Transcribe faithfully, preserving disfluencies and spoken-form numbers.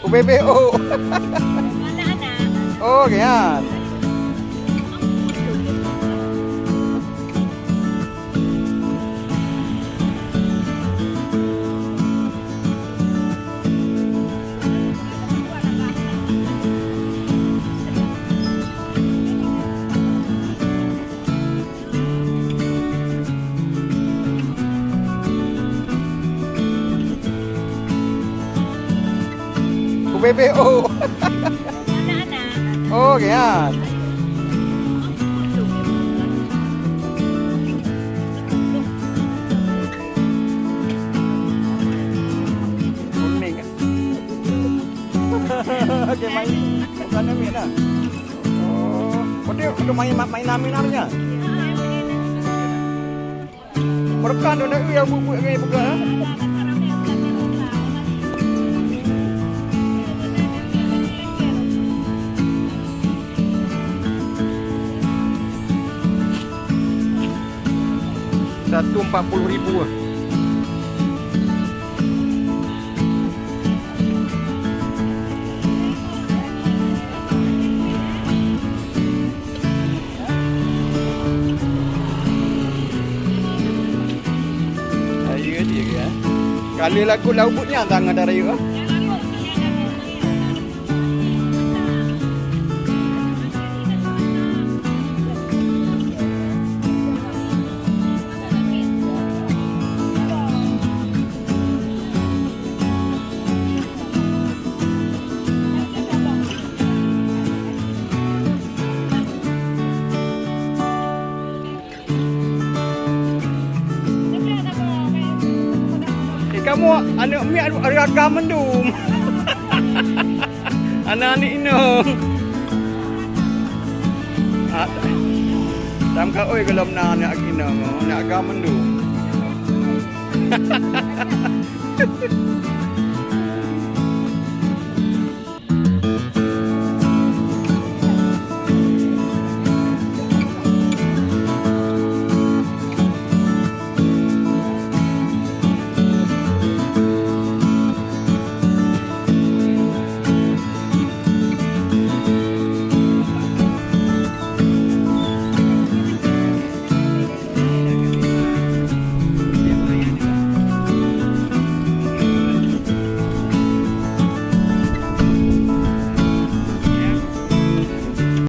U B B O. Oh, nyan. U B B O. Oh, nyan. Kuning, kan? Okey, main. Bukan ambil lah. Oh, berarti untuk main, main amin namanya? Meureuka tu nak nyang buet-buet ngon peugah, eh? Satu empat puluh ribu ah. Rayeuk dia ke, eh? Kalau lagu laut nyan tangan dah rayeuk, ah. Eh, kamoe aneuk miet ragam mandum. Aneuk-aneuk inong. Ah, tam ka oi gohlom na aneuk inong, aneuk agam mandum.